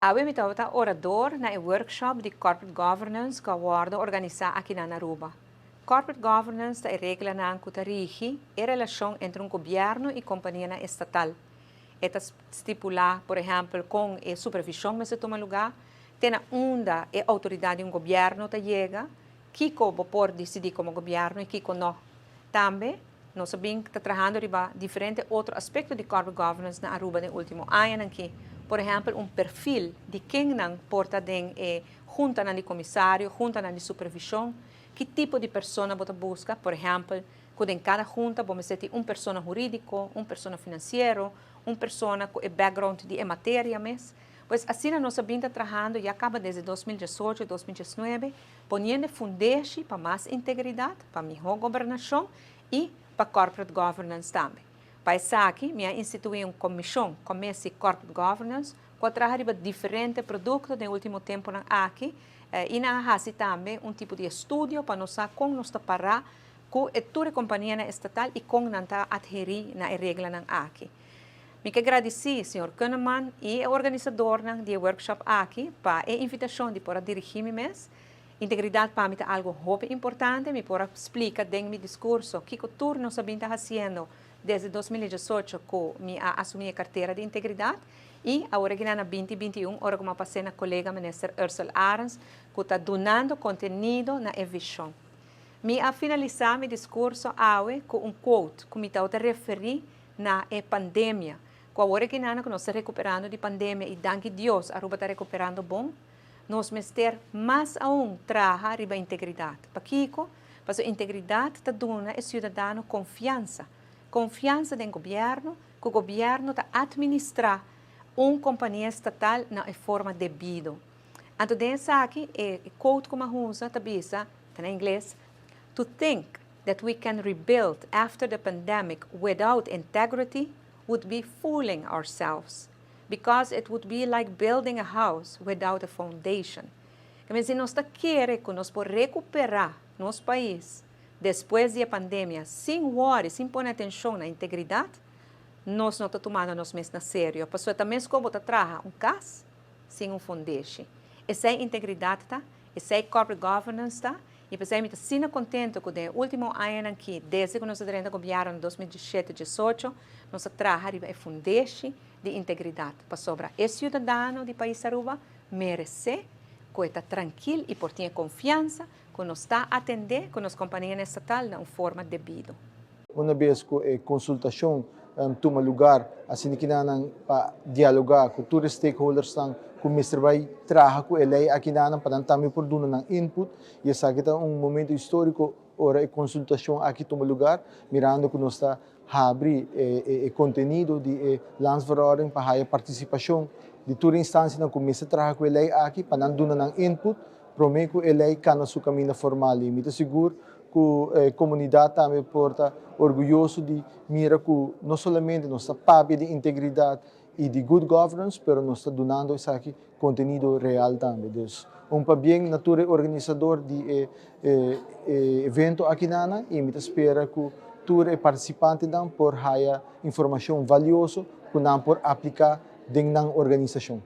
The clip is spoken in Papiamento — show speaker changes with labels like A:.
A: Awe mi tabata orador na e workshop di Corporate Governance ku a wòrdu organisá aki na Aruba. Corporate Governance ta e reglanan ku ta rigi e relashon entre un gobièrnu i kompanianan estatal. E ta stipulá, por ehèmpel, kon e supervishon mester tuma lugá, te na unda e outoridat di un gobièrnu ta yega, kiko bo por disidí komo gobièrnu i kiko no. Tambe nos a bin ta trahando riba diferente otro aspekto di corporate governance na Aruba den último añanan aki. Por ehèmpel, un perfil di kennan por ta den e huntanan di komisario, huntanan di supervishon, ki tipo di persona bo ta buska, por ehèmpel, ku den kada hunta bo mester tin un persona hurídiko, un persona finansiero, un persona ku e background di e materia mes. Pues asina nos a bin ta trahando ya kaba desde 2018, 2019, poniendo fundeshi pa mas integridat, pa mihó gobernashon i pa corporate governance tambe. Pa esaki, mi a instituí un komishon, Commissie Corporate Governance, ku a traha riba diferente produkto den último tempunan aki, i nan a hasi tambe un tipo di estudio pa nos sa kon nos ta pará ku e tur e kompanianan estatal i kon nan ta adherí na e reglanan aki. Mi ke gradisí señor Kunneman i e organisadornan di e workshop aki pa e invitashon di por a dirigí mi mes. Integridat pa mi ta algu hopi importante, mi por a splika den mi diskurso kiko tur nos a bin ta hasiendo desde 2018 ku mi a asumí e kartera di integridat i awor aki na 2021, ora ku mi a pas'é na kolega minister Ursell Arends, ku ta dunando kontenido na e vishon. Mi a finalisá mi diskurso awe ku un quote ku mi ta referí na e pandemia. Ku awor aki nan ku nos ta rekuperando di pandemia i danki Dios Aruba ta rekuperando bon, nos mester mas aún traha riba integridat. Pakiko? Pasobra integridat ta duna e siudadano konfiansa. Konfiansa den gobièrnu, ku gobièrnu ta administrá un kompania estatal na e forma debido. Anto den esaki, e quote ku mi a usa ta bisa, ta na ingles: "To think that we can rebuild after the pandemic without integrity would be fooling ourselves, because it would be like building a house without a foundation." Ke si nos ta kere ku nos por rekuperá nos pais despues di e pandemia sin worry, sin pone atenshon na integridat, nos no ta tumando nos mes na serio. Pasobra ta meskos bo ta traha un kas sin un fundeshi. Esei integridat ta, esei corporate governance ta, i p'esei mi ta asina kontentu ku den último añanan aki, desde ku nos a drenta gobièrnu na 2017, 18, nos a traha riba e fundeshi di integridat. Pasobra e siudadano di pais Aruba meresé ku ta trankil i por tin konfiansa ku nos ta atendé ku nos kompania estatal na un forma debido.
B: Unabes ku e konsultashon tuma lugá, asina ku nan pa dialogá ku tur stakeholders ku mester bai traha ku e lei aki nan pa nan tambe por duna nan input, i esaki ta un momento históriko ora e konsultashon aki tuma lugá, mirando ku nos ta habri e kontenido di e landsverordening pa e partisipashon di tur instansianan ku mester traha ku e lei aki pa nan duna nan input promé ku e lei kana su kaminda formal. I mi ta sigur ku e komunidat tambe por ta orguyoso di mira ku no solamente nos ta papia di integridat i di good governance, pero nos ta dunando esaki kontenido real tambe. Dus, un pabien na tur organisadó di e evento aki nan i mi ta spera ku tur partisipantenan por haya informashon valioso ku nan por apliká den nan organisashon.